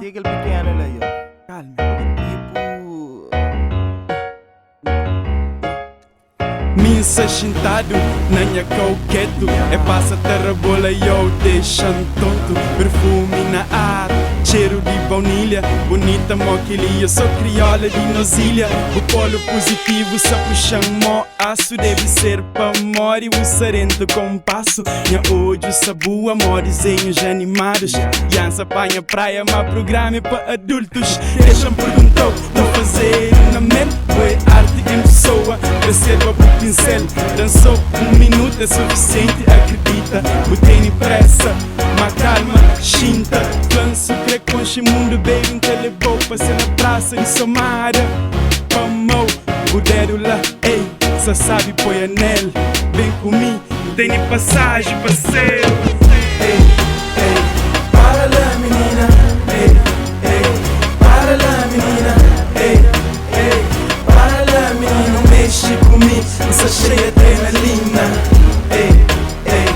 Ti kel pikena la yo. Calma. Tipo. Mi sa xintadu na nha kau ketu. E pasa ta rabola yo dexa-m tontu. Perfumi na ar, txeru di baunilha. Bonita mo kel-li, yo so kriola di nos ilha. Bu polu puzitivu sa puxa-m mo asu. Debe ser pamodi bu sa dentu konpasu. Nha odju sa bua mo dizenhus animadus. Iansa panha praia ma prugrama é pa adultus. Dexa-m pergunta-u, ta fazedu na mel? Bo é arti en pesoa, kre ser pa bu pinsel. Dan so un minutu é sufisienti, akridita. Bu tene presa, ma kalma, xinta. Fla-m si kre konxe mundu, baby, N ta leba-u pasia na prasa di Somada. Pa mau bu dedu la, ei, sa sabi poi anel. Ben ku mi, N tene pasaji pa séu. Ei, ei, para la menina. Ei, ei, para la menina. Ei, ei, para la menina. Mexe ku mi, N sta xeia adrenalina. Ei, ei,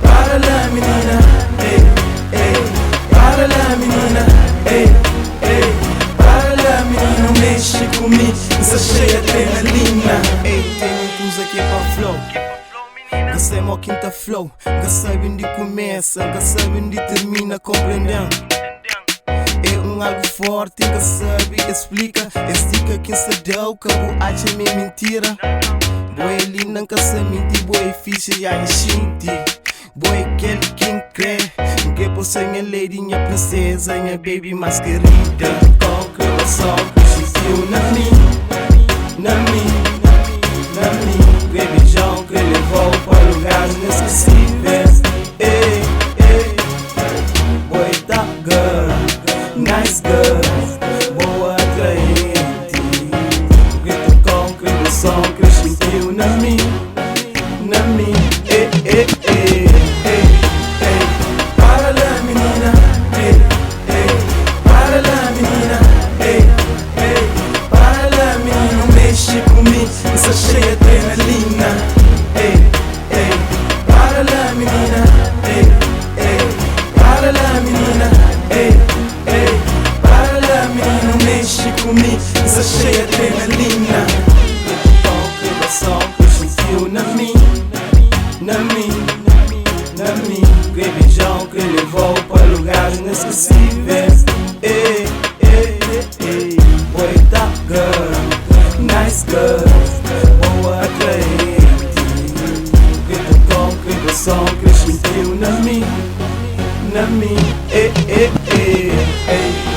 para la menina. Ei, ei, para la menina. Ei, ei, para la menina. Mexe ku mi, N sta xeia adrenalina. Ei, ten un kuza ki é pa fla-u. N ka sai mo ki N ta fla-u. N ka sabe undi kumesa, N ka sabe undi tirmina. Konprende-m? É un algu forti, N ka sabe esplika. Es dika ki N sta da-u, ka bu atxa ma é mintira. Bo é linda, N ka sa minti. Bo é fixe, ya N xinti. Bo é kel ki N kre. N kre pa ser nha lady, nha prinseza, nha baby más kerida. Kau kre pa sol, xinti-u na mi, na mi, na mi. Kre beija-u, kre leva-u pa lugaris ineskesíveis. Ei, ei, bo é top girl, nice girl, boa atraente. Kre toka-u, kre besa-u, kre xinti-u na mi, na mi. Ei, ei, ei, ei, ei, para la menina. Ei, ei, para la menina. Ei, ei, para la menina. Mexe ku mi, N sta xeia adrenalina. Ei, ei, para la menina. Ei, ei, para la menina. Ei, ei, para la menina. Mexe ku mi, N sta xeia adrenalina. Kre toka, kre xinti-u na mi, na mi, na mi. Kre beija-u, kre leva-u pa lugaris ineskesíveis. Ei, ei, ei, bo é top girl, nice girl, boa atraente. Kre toka-u, kre besa-u, kre xinti-u na mi, na mi. Ei, ei, ei, ei.